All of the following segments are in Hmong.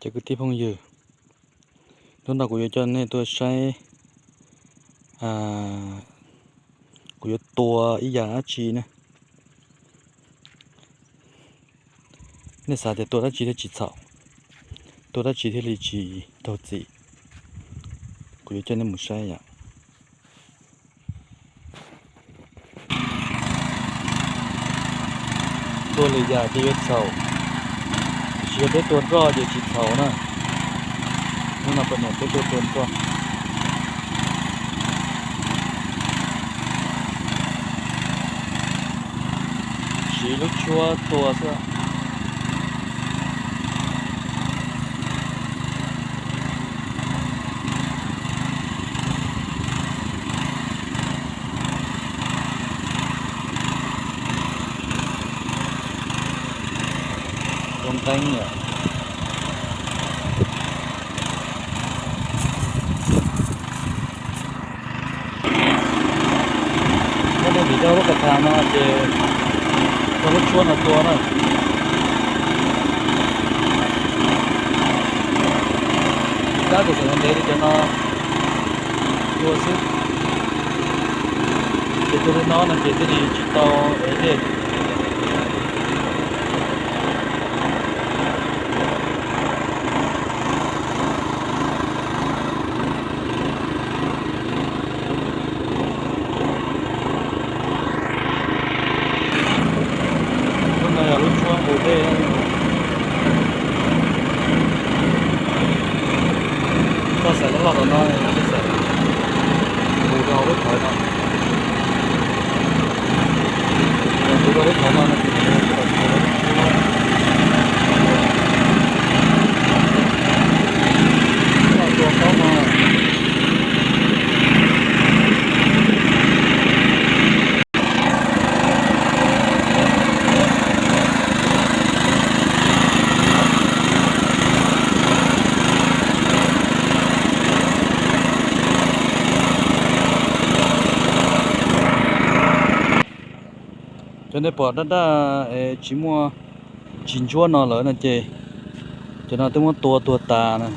Kwv tij phooj ywg, hnub no kuv yuav coj nej tuaj saib, kuv yuav tua ib yam dab tsi na. Nej xav tias tua dab tsi thiaj tsis txhaum, tua dab tsi thiaj li tsis raug txim? Kuv yuav coj nej mus saib yom. Tua lwm yam ces yuav txhaum, tiam sis yog peb tua nroj ces tsis txhaum na. Hnub no poj niam peb tuaj tua nroj. Siv lub tshuab tua xwb. Tua nqeeb yom. Muab tej video lub kas thas no ces tau lub tshuab no tua na. Tab tus tseem ntev li cov no tua xwb. Ces tua li no no ces thiaj li tsis tau ev dej. Lub no yog lub tshuab nqus dej. Koj xaim loj loj tom no, koj xaim nqus rau hauv lub thawv no. Nqus rau lub thawv no no ces tua qaub no. Cov nej pom daj daj es tsis muaj, tsis ntsuab no lawm no ces cov no twb muab tua tuag tas na.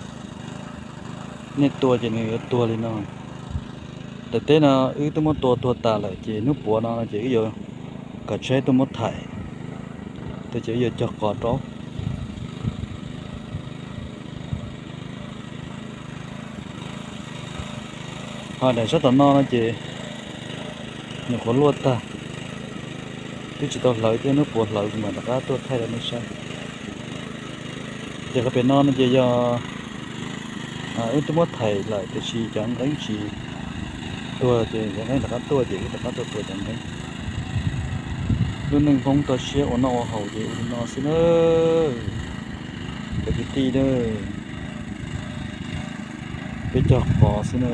Nej tua ces nws yuav tuag li no. Daim teb no wb twb muab tua tuag tas lawm ces hnub puav no ces wb yuav kom tsheb tuaj muab thaim, tab ces wb yuav cog qos rau. Ho daim sab tom no no ces nyuam qhuav luaj tag, twb tsis tau hlawv thiab, hnub puav hlawv kuv mam rov qab tuaj thaij rau nej saib. Ces qhov pem no no ces yog wb twb muab thaim lawm tiam sis cov nqeeb tsis tuag ces cov nqeeb rov qab tuaj ces wb rov qab tuaj tua cov nqeeb. Lub neej Hmoob toj siab ua noj ua haus ces ua li no xwb na. Cov kwv tij na, peb cog qos xwb na.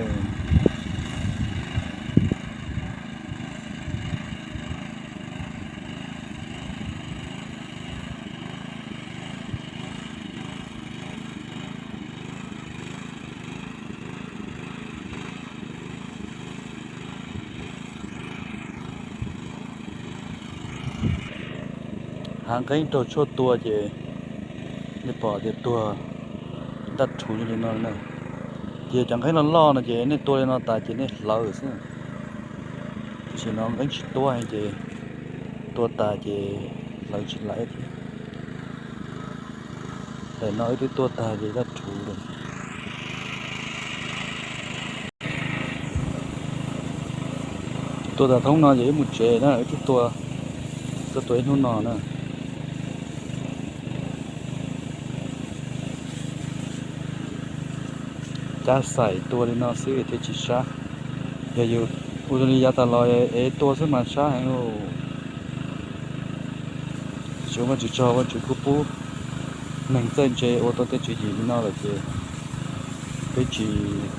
Hav nqeeb raug tshuaj tua ces nej pom tias tuag ntaj rhuv li no na. Ces cov nqeeb loj loj no ces nej tua li no tas ces nej hlawv xwb. Tiam sis no nqeeb tsis tuab ces tua tas ces hlawv tsis laiv thiab. Daim no wb twb tua tag ces ntaj rhuv lawm. Tua tas thoob no ces wb mus tsev na, wb twb tua, txog tua ib hnub no na. Cab xaim tua li no xwb thiaj tsis sab. Yog yus ua li yav tas los es tua xwb mas sab heev lauj. Tab sis ua Vajtswv tsaug, Vajtswv kuj pub neeg txawj ntse ua tau tej tswv yim li no lawm ces peb tsis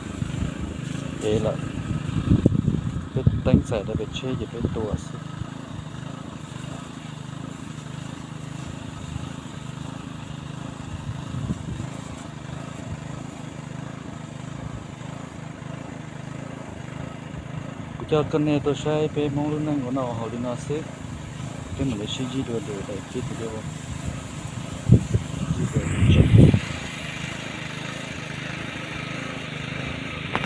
ev lawm, peb teeb xaim rau pem tsheb ces peb tua xwb. Kuv coj koj nej tuaj saib peb Hmoob lub neej ua noj ua haus li no xwb. Peb mam li sib ntsib dua lwm daim clip video.